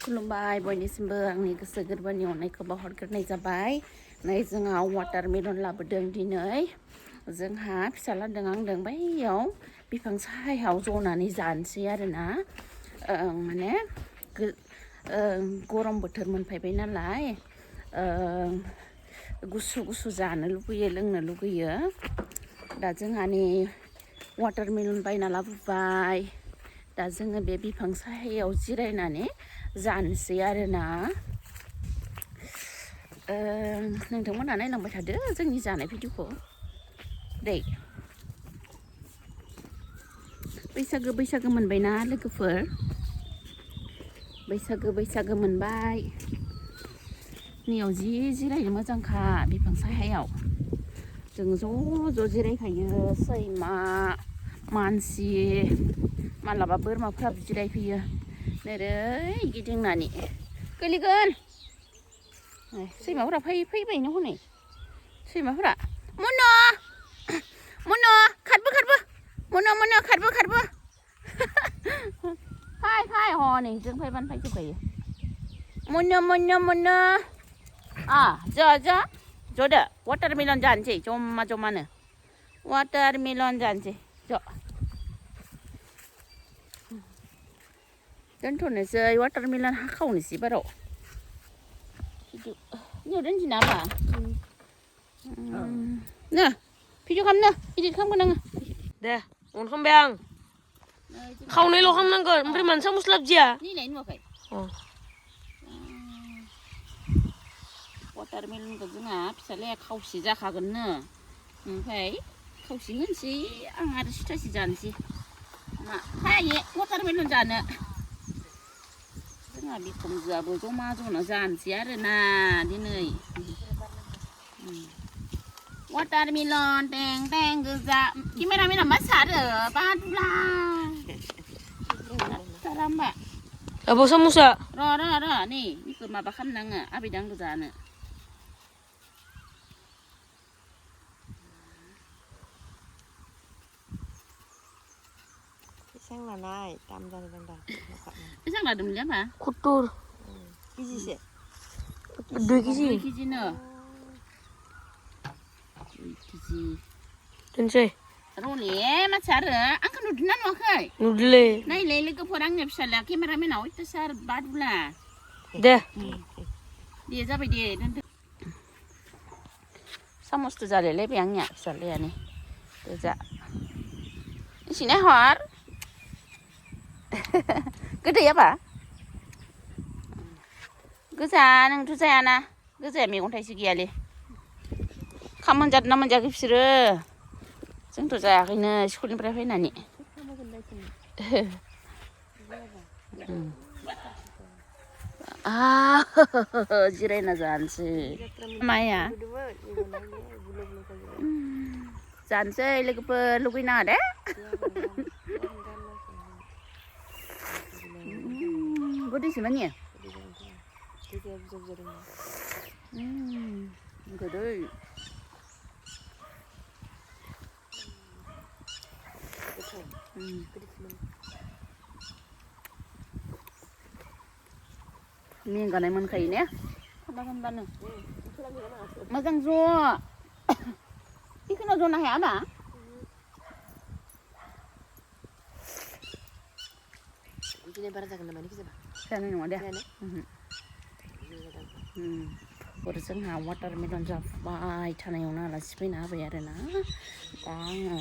खुलुमबाय बयनिसिमबो आंनि गोसो गोरबोनि अननायखौ बावहरग्रोनाय जाबाय। नै जोंहा वाटारमेलन लाबोदों दिनै। जोंहा फिसाला आंदों बैयाव बिफां साहायाव जनानै जानोसै आरोना। माने गरम बोथोर मोनफैबाय नालाय गुसु गुसु जानो लुगैयो लोंनो लुगैयो। दा जोंहा नै वाटारमेलन बायना लाबोबाय। दा जोङो बे बिफां साहायाव जिरायनानै जानोसै आरोना। नोंथांमोना नायलांबाय थादो जोंनि जानाय भिडिअखौ दै। बैसागो मोनबायना लोगोफोर, बैसागो मोनबाय। नैयाव जि जिरायनो मोजांखा बिफां साहायाव। जों ज' जिरायखायो, सैमा मानसि मालाबा बोरमाफ्राबो जिरायफैयो। नोरै गिदिंनानै गोलैगोन। सैमाफोरा फैबायनो हनै सैमाफोरा मुन' खारबो मुन' खारबो फै हनै जों फैबानो फैजोबखायो। मुन' ज'दो वाटारमेलन जानोसै जमानो वाटारमेलन जानोसै ज'। दोनथ'नोसै वाटारमेलन हाखावनोसै बाराव। इयाव दोनसै ना होमबा? नो भिडिअ खालामनो इदिट खालामगोन आङो। दे अन खालामबाय आं। खावनैल' खालामनांगोन ओमफ्राय मानो साम'स लाबदिया? निलाय नुवाखै? वाटारमेलनखौ जोंहा फिसालाया खावसे जाखागोननो, ओमफ्राय खावसे होनोसै आं आरो सिथासे जानोसै। फायो वाटारमेलन जानो। जोंहा बिखुनजोआबो जमा जानोसै आरोना दिनै। वाटारमेलन टें गोजा। केमेरामेना मा सारो बादुला सारा होमबा? आब' साम'सा र' नै बेखौ माबा खालामनाङो आबै दांगो जानो। बेसेबां लानाय दाम जानो दां दा? बेसेबां लादोंमोनलै आफा? 70 केजिसे? 2 केजि। 2 केजिनो 2 केजि। दोनसै र'ले मानसि आरो आंखौ नुदोंना नुवाखै? नुदोंलै। नायलाय लोगोफोर आंनि फिसाला केमेरामेनाव अयथासार बादुला। दे जाबाय दे दोनदो। सामसथ' जालायलायबाय आंनिया फिसालायानो गोजा। एसे नायहर गोदै आबा गोजा। नोंथ' जायाना गोजाया मैगं थाइसे गैयालै। खाम मोनजादोंना मोनजायाखै बिसोरो? जोंथ' जायाखैनो स्कुलनिफ्राय फैनानै। जिरायना जानोसै माया जानोसै लोगोफोर लुगैनाङा दे। गोदैसो माने गोदै। मेंगानाय मोनखायो ने थान्दानो मोजां ज' बेखिनियाव जनो हाया होमबा? दिनै बारा जागोन नामा नोंखि जाबा? जानाय नङा दे। जोंहा वाटारमेलन जाबाय थानायावनो आलासि फैना होबाय आरोना। दा आङो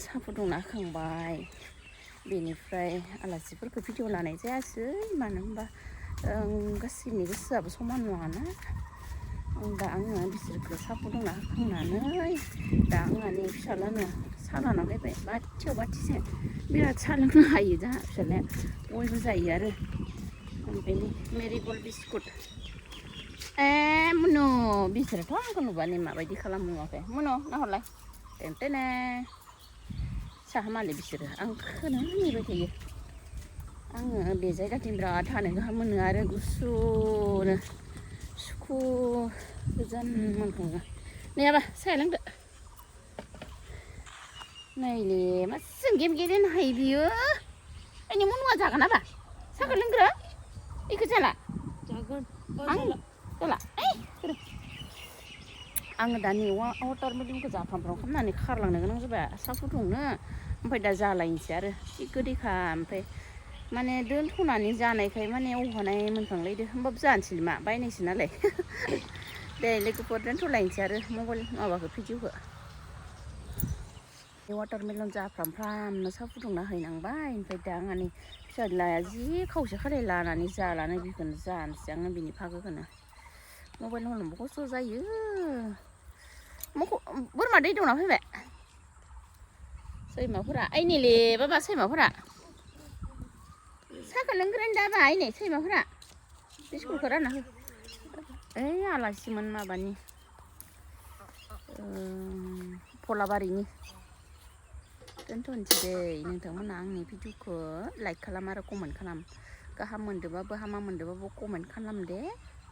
साहा फुदुंना होखांबाय। बेनिफ्राय आलासिफोरखौ भिडिअ लानाय जायासै, मानो होनबा गासैनि गोसोआबो समान नङाना। दा आङो बिसोरखौ साहा फुदुंना होखांनानै दा आंहा नै फिसालानो साहा लाना फैबाय बाथियाव बाथिसे। बिराद साहा लोंनो हायो जोंहा फिसालाया, बयबो जायो आरो। ओमफ्राय मेरिगल्ड बिस्कुट। मुनु बिसोरोथ' आंखौ नुबानो माबायदि खालामो नुवाखै? मुनु नाहरलाय टेनटेने साहा माले बिसोरो आंखौनो नेबाय थायो। आङो बे जायगाथिं बिराद थानो गाहाम मोनो आरो गुसुनो सुखु गोजोन मोनखाङो। नै आबा साहा लोंदो। नायले मा गेम गेलेनो हायो बियो। आंनि मुनुआ जागोन आबा साहाखौ लोंग्रो। इखो जाला जागोन आं जाला आङो दानि वाटारमेलनखौ जाफ्रामफ्राम खालामनानै खारलांनो गोनां जाबाय साहा फुदुंनो ओमफ्राय दा जालायनोसै आरो जि गोदैखा ओमफ्राय माने दोनथ'नानै जानायखाय माने अहानाय मोनखांलायदो होमबाबो जानोसै मा बायनायसो नालाय दे लोगोफोर दोनथ'लायनोसै आरो मबाइल माबाखौ भिडिअखौ वाटारमेलन जाफ्रामफ्रामनो साहा फुदुंना हैनांबाय ओमफ्राय दा आंहानि फिसाज्लाया जि खावसे खालाय लानानै जालानो बेखौनो जानोसै आङो बिनि फागोखौनो मबाइल हरनोबो खस्थ' जायो बोरमा दै दौना फैबाय सैमाफोरा ओइनैले बाबा सैमाफोरा साहाखौ लोंग्रानि दाबा ओइनै सैमाफोरा बिस्कुटखौ रानना हो ओइ आलासिमोन माबानि फलाबारिनि दोनथ'नोसै दे नोंथांमोना आंनि भिडिअखौ लाइक खालाम आरो कमेन्ट खालाम गाहाम मोनदोंबाबो हामा मोनदोंबाबो कमेन्ट खालाम दे